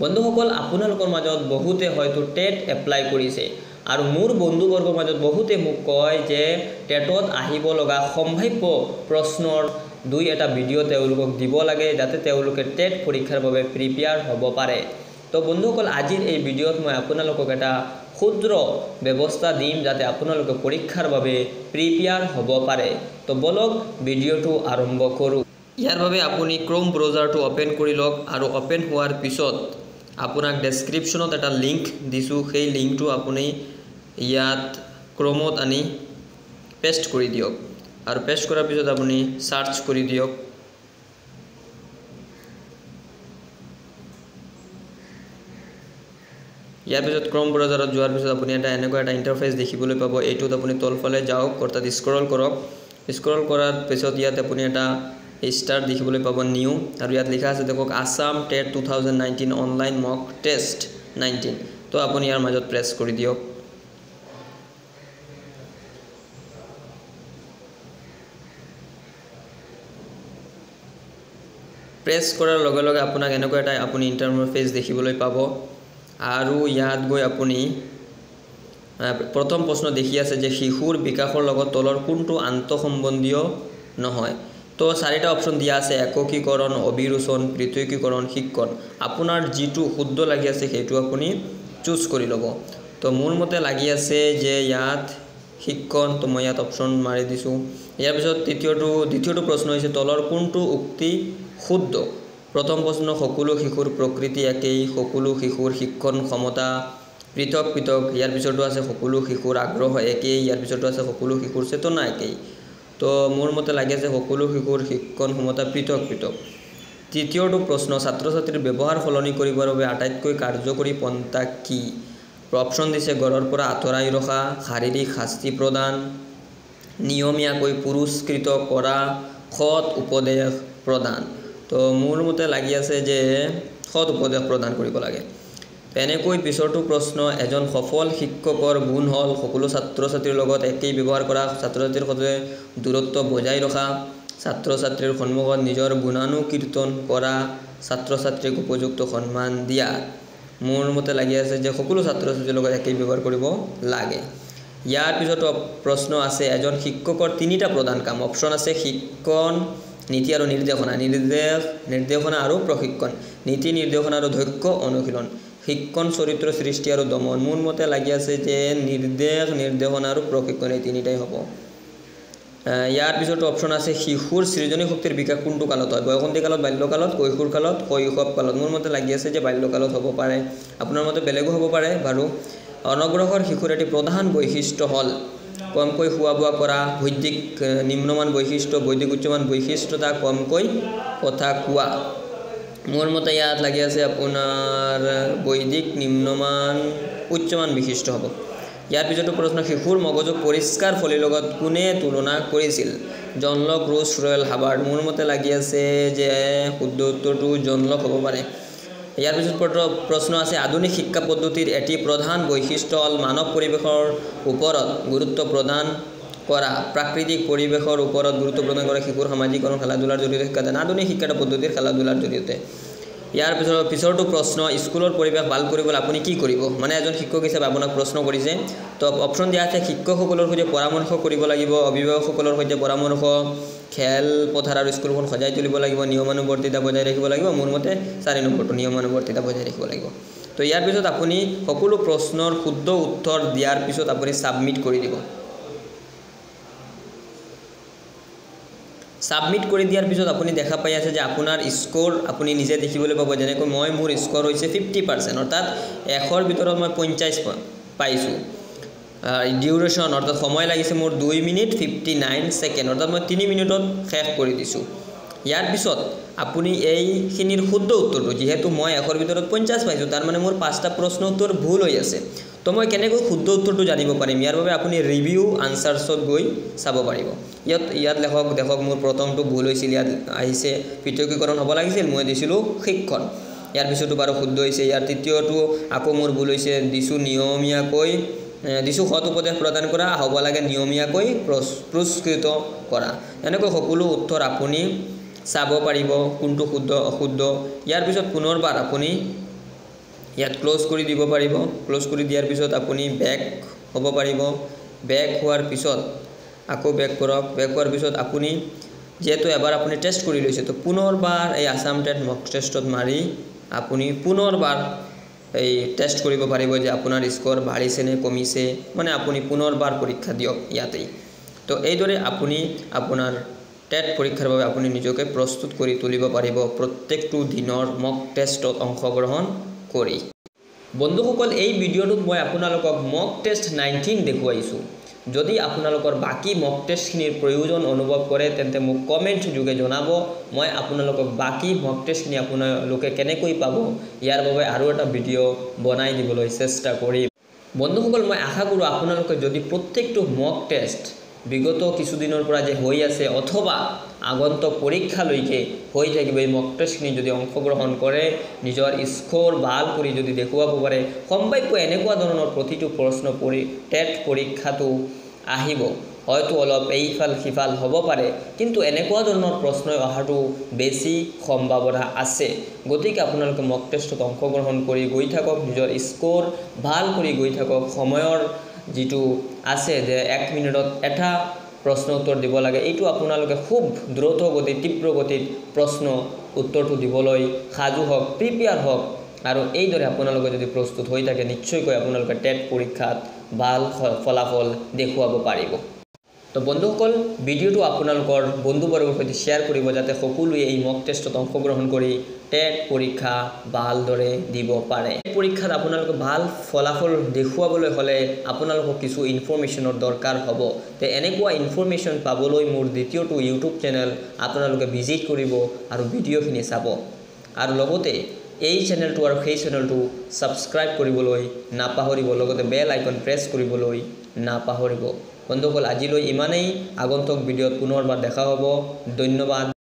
বন্ধুসকল, আপোনালোকৰ মাজত বহুতে হয়তো টেট এপ্লাই কৰিছে আৰু মোৰ বন্ধুবৰ্গৰ মাজত বহুতে মোক কয় যে টেটত আহিব লগা সম্ভাৱ্য প্ৰশ্নৰ দুই এটা ভিডিঅ' তেওঁলোকক দিব লাগে, যাতে তেওঁলোকে টেট পৰীক্ষাৰ বাবে প্ৰিপেয়াৰ হ'ব পাৰে। তো বন্ধুসকল, আজিৰ এই ভিডিঅ'ত মই আপোনালোকক এটা ক্ষুদ্ৰ ব্যৱস্থা দিম যাতে আপোনালোকে পৰীক্ষাৰ বাবে প্ৰিপেয়াৰ হ'ব পাৰে। তো বলক ভিডিঅ'টো আৰম্ভ কৰোঁ। ইয়াৰ বাবে আপুনি ক্ৰোম ব্ৰাউজাৰটো অ'পেন কৰি লওক আৰু অ'পেন হোৱাৰ পিছত আপোনাক ডেছক্ৰিপশ্যনত এটা লিংক দিছোঁ, সেই লিংকটো আপুনি ইয়াত ক্ৰোমত আনি পেষ্ট কৰি দিয়ক আৰু পেষ্ট কৰাৰ পিছত আপুনি চাৰ্চ কৰি দিয়ক। ইয়াৰ পিছত ক্ৰোম ব্ৰাউজাৰত যোৱাৰ পিছত আপুনি এটা এনেকুৱা এটা ইণ্টাৰফেচ দেখিবলৈ পাব। এইটোত আপুনি তলফালে যাওক, অৰ্থাৎ স্ক্ৰল কৰক। স্ক্ৰল কৰাৰ পিছত ইয়াত আপুনি এটা ষ্টাৰ দেখিবলৈ পাব, নিউ, আৰু ইয়াত লিখা আছে দেখক আছাম টেট 2019 অনলাইন মক টেষ্ট 19। তো আপুনি ইয়াৰ মাজত প্ৰেছ কৰি দিয়ক। প্ৰেছ কৰাৰ লগে লগে আপোনাক এনেকুৱা এটা আপুনি ইণ্টাৰফেচ দেখিবলৈ পাব আৰু ইয়াত গৈ আপুনি প্ৰথম প্ৰশ্ন দেখি আছে যে শিশুৰ বিকাশৰ লগত তলৰ কোনটো আন্তঃসম্বন্ধীয় নহয়। তো চাৰিটা অপশ্যন দিয়া আছে, এককীকৰণ, অভিৰোচন, পৃথকীকৰণ, শিক্ষণ। আপোনাৰ যিটো শুদ্ধ লাগি আছে সেইটো আপুনি চুজ কৰি ল'ব। তো মোৰ মতে লাগি আছে যে ইয়াত শিক্ষণ, তো মই ইয়াত অপশ্যন মাৰি দিছোঁ। ইয়াৰ পিছত দ্বিতীয়টো প্ৰশ্ন হৈছে তলৰ কোনটো উক্তি শুদ্ধ। প্ৰথম প্ৰশ্ন, সকলো শিশুৰ প্ৰকৃতি একেই, সকলো শিশুৰ শিক্ষণ ক্ষমতা পৃথক পৃথক। ইয়াৰ পিছতো আছে সকলো শিশুৰ আগ্ৰহ একেই, ইয়াৰ পিছতো আছে সকলো শিশুৰ চেতনা একেই। তো মোৰ মতে লাগি আছে সকলো শিশুৰ শিক্ষণ ক্ষমতা পৃথক পৃথক। তৃতীয়টো প্ৰশ্ন, ছাত্ৰ ছাত্ৰীৰ ব্যৱহাৰ সলনি কৰিবৰ বাবে আটাইতকৈ কাৰ্যকৰী পন্থা কি? অপশ্যন দিছে ঘৰৰ পৰা আঁতৰাই ৰখা, শাৰীৰিক শাস্তি প্ৰদান, নিয়মীয়াকৈ পুৰস্কৃত কৰা, সৎ উপদেশ প্ৰদান। তো মোৰ মতে লাগি আছে যে সৎ উপদেশ প্ৰদান কৰিব লাগে। এনেকৈ পিছৰটো প্ৰশ্ন, এজন সফল শিক্ষকৰ গুণ হ'ল সকলো ছাত্ৰ ছাত্ৰীৰ লগত একেই ব্যৱহাৰ কৰা, ছাত্ৰ ছাত্ৰীৰ সৈতে দূৰত্ব বজাই ৰখা, ছাত্ৰ ছাত্ৰীৰ সন্মুখত নিজৰ গুণানুকীৰ্তন কৰা, ছাত্ৰ ছাত্ৰীক উপযুক্ত সন্মান দিয়া। মোৰ মতে লাগি আছে যে সকলো ছাত্ৰ ছাত্ৰীৰ লগত একেই ব্যৱহাৰ কৰিব লাগে। ইয়াৰ পিছতো প্ৰশ্ন আছে এজন শিক্ষকৰ তিনিটা প্ৰধান কাম। অপশ্যন আছে শিক্ষণ, নীতি আৰু নিৰ্দেশনা, নিৰ্দেশনা আৰু প্ৰশিক্ষণ, নীতি নিৰ্দেশনা আৰু দক্ষ অনুশীলন, শিক্ষণ চৰিত্ৰ সৃষ্টি আৰু দমন। মোৰ মতে লাগি আছে যে নিৰ্দেশ, নিৰ্দেশনা আৰু প্ৰশিক্ষণ এই তিনিটাই হ'ব। ইয়াৰ পিছতো অপশ্যন আছে শিশুৰ সৃজনী শক্তিৰ বিকাশ কোনটো কালত হয়? বয়সন্তি কালত, বাল্যকালত, কৈশোৰ কালত, শৈশৱ কালত। মোৰ মতে লাগি আছে যে বাল্যকালত হ'ব পাৰে, আপোনাৰ মতে বেলেগো হ'ব পাৰে বাৰু। অনগ্ৰসৰ শিশুৰ এটি প্ৰধান বৈশিষ্ট্য হ'ল কমকৈ খোৱা বোৱা কৰা, বৌদ্ধিক নিম্নমান বৈশিষ্ট্য, বৌদ্ধিক উচ্চমান বৈশিষ্ট্যতা, কমকৈ কথা কোৱা। মোৰ মতে ইয়াত লাগি আছে আপোনাৰ বৈদিক নিম্নমান উচ্চমান বিশিষ্ট হ'ব। ইয়াৰ পিছতো প্ৰশ্ন, শিশুৰ মগজুক পৰিষ্কাৰ ফলিৰ লগত কোনে তুলনা কৰিছিল? জন লক, ৰুছ, ৰয়েল, হাবাৰ্ড। মোৰ মতে লাগি আছে যে শুদ্ধ উত্তৰটো জন লক হ'ব পাৰে। ইয়াৰ পিছত প্ৰশ্ন আছে আধুনিক শিক্ষা পদ্ধতিৰ এটি প্ৰধান বৈশিষ্ট্য হ'ল মানৱ পৰিৱেশৰ ওপৰত গুৰুত্ব প্ৰদান কৰা, প্ৰাকৃতিক পৰিৱেশৰ ওপৰত গুৰুত্ব প্ৰদান কৰা, শিশুৰ সামাজিকৰণ, খেলা ধূলাৰ জৰিয়তে শিক্ষাদান। আধুনিক শিক্ষা পদ্ধতিৰ খেলা ধূলাৰ জৰিয়তে। ইয়াৰ পিছৰটো প্ৰশ্ন, স্কুলৰ পৰিৱেশ ভাল কৰিবলৈ আপুনি কি কৰিব? মানে এজন শিক্ষক হিচাপে আপোনাক প্ৰশ্ন কৰিছে। তো অপশ্যন দিয়া আছে শিক্ষকসকলৰ সৈতে পৰামৰ্শ কৰিব লাগিব, অভিভাৱকসকলৰ সৈতে পৰামৰ্শ, খেলপথাৰ আৰু স্কুলখন সজাই তুলিব লাগিব, নিয়মানুৱৰ্তিতা বজাই ৰাখিব লাগিব। মোৰ মতে 4 নম্বৰটো নিয়মানুৱৰ্তিতা বজাই ৰাখিব লাগিব। তো ইয়াৰ পিছত আপুনি সকলো প্ৰশ্নৰ শুদ্ধ উত্তৰ দিয়াৰ পিছত আপুনি ছাবমিট কৰি দিব। ছাবমিট কৰি দিয়াৰ পিছত আপুনি দেখা পাই আছে যে আপোনাৰ স্ক'ৰ আপুনি নিজে দেখিবলৈ পাব। যেনেকৈ মোৰ স্ক'ৰ হৈছে 50%, অৰ্থাৎ 100ৰ ভিতৰত মই 50 পাইছোঁ। ডিউৰেশ্যন অৰ্থাৎ সময় লাগিছে মোৰ 2 মিনিট 59 ছেকেণ্ড, অৰ্থাৎ মই 3 মিনিটত শেষ কৰি দিছোঁ। ইয়াৰ পিছত আপুনি এইখিনিৰ শুদ্ধ উত্তৰটো, যিহেতু মই 100ৰ ভিতৰত 50 পাইছোঁ, তাৰমানে মোৰ 5টা প্ৰশ্ন উত্তৰ ভুল হৈ আছে। তো মই কেনেকৈ শুদ্ধ উত্তৰটো জানিব পাৰিম? ইয়াৰ বাবে আপুনি ৰিভিউ আনচাৰ্ছত গৈ চাব পাৰিব। ইয়াত লেখক দেখক মোৰ প্ৰথমটো ভুল হৈছিল, ইয়াত আহিছে পৃথকীকৰণ হ'ব লাগিছিল, মই দিছিলোঁ শিক্ষণ। ইয়াৰ পিছতো বাৰু শুদ্ধ হৈছে। ইয়াৰ তৃতীয়টো আকৌ মোৰ ভুল হৈছে, দিছোঁ নিয়মীয়াকৈ, দিছোঁ সৎ উপদেশ প্ৰদান কৰা, হ'ব লাগে নিয়মীয়াকৈ পুৰস্কৃত কৰা। এনেকৈ সকলো উত্তৰ আপুনি চাব পাৰিব কোনটো শুদ্ধ অশুদ্ধ। ইয়াৰ পিছত পুনৰবাৰ আপুনি ইয়াত ক্ল'জ কৰি দিব পাৰিব। ক্ল'জ কৰি দিয়াৰ পিছত আপুনি বেক হ'ব পাৰিব। বেক হোৱাৰ পিছত আকৌ বেক কৰক। বেক হোৱাৰ পিছত আপুনি যিহেতু এবাৰ আপুনি টেষ্ট কৰি লৈছে, তো পুনৰবাৰ এই আছাম টেট মক টেষ্টত মাৰি আপুনি পুনৰবাৰ এই টেষ্ট কৰিব পাৰিব যে আপোনাৰ স্ক'ৰ বাঢ়িছে নে কমিছে, মানে আপুনি পুনৰবাৰ পৰীক্ষা দিয়ক ইয়াতেই। তো এইদৰে আপুনি আপোনাৰ টেট পৰীক্ষাৰ বাবে আপুনি নিজকে প্ৰস্তুত কৰি তুলিব পাৰিব প্ৰত্যেকটো দিনৰ মক টেষ্টত অংশগ্ৰহণ কৰি। বন্ধুসকল, এই ভিডিঅ'টোত মই আপোনালোকক মক টেষ্ট 19 দেখুৱাইছোঁ। যদি আপোনালোকৰ বাকী মক টেষ্টখিনিৰ প্ৰয়োজন অনুভৱ কৰে তেন্তে মোক কমেণ্ট যোগে জনাব। মই আপোনালোকক বাকী মক টেষ্টখিনি আপোনালোকে কেনেকৈ পাব ইয়াৰ বাবে আৰু এটা ভিডিঅ' বনাই দিবলৈ চেষ্টা কৰিম। বন্ধুসকল, মই আশা কৰোঁ আপোনালোকে যদি প্ৰত্যেকটো মক টেষ্ট বিগত কিছুদিনৰ পৰা যে হৈ আছে অথবা আগন্তুক পৰীক্ষালৈকে হৈ থাকিব, এই মক টেষ্টখিনি যদি অংশগ্ৰহণ কৰে, নিজৰ স্ক'ৰ ভাল কৰি যদি দেখুৱাব পাৰে, সম্ভাৱ্য এনেকুৱা ধৰণৰ প্ৰতিটো প্ৰশ্ন টেট পৰীক্ষাটো আহিব। হয়তো অলপ এইফাল সিফাল হ'ব পাৰে, কিন্তু এনেকুৱা ধৰণৰ প্ৰশ্নই অহাটো বেছি সম্ভাৱনা আছে। গতিকে আপোনালোকে মক টেষ্টত অংশগ্ৰহণ কৰি গৈ থাকক, নিজৰ স্ক'ৰ ভাল কৰি গৈ থাকক। সময়ৰ যিটো আছে যে 1 মিনিটত এটা প্ৰশ্ন উত্তৰ দিব লাগে, এইটো আপোনালোকে খুব দ্ৰুত গতিত, তীব্ৰ গতিত প্ৰশ্ন উত্তৰটো দিবলৈ সাজু হওক, প্ৰিপেয়াৰ হওক। আৰু এইদৰে আপোনালোকে যদি প্ৰস্তুত হৈ থাকে, নিশ্চয়কৈ আপোনালোকে টেট পৰীক্ষাত ভাল ফলাফল দেখুৱাব পাৰিব। তো বন্ধুসকল, ভিডিঅ'টো আপোনালোকৰ বন্ধুবৰ্গৰ সৈতে শ্বেয়াৰ কৰিব যাতে সকলোৱে এই মক টেষ্টত অংশগ্ৰহণ কৰি টেট পৰীক্ষা ভালদৰে দিব পাৰে। পৰীক্ষাত আপোনালোকে ভাল ফলাফল দেখুৱাবলৈ হ'লে আপোনালোকক কিছু ইনফৰ্মেশ্যনৰ দৰকাৰ হ'ব। তে এনেকুৱা ইনফৰ্মেশ্যন পাবলৈ মোৰ দ্বিতীয়টো ইউটিউব চেনেল আপোনালোকে ভিজিট কৰিব আৰু ভিডিঅ'খিনি চাব, আৰু লগতে এই চেনেলটো আৰু সেই চেনেলটো ছাবস্ক্ৰাইব কৰিবলৈ নাপাহৰিব, লগতে বেল আইকন প্ৰেছ কৰিবলৈ নাপাহৰিব। বন্ধুসকল, আজিলৈ ইমানেই। আগন্তুক ভিডিঅ'ত পুনৰবাৰ দেখা হ'ব। ধন্যবাদ।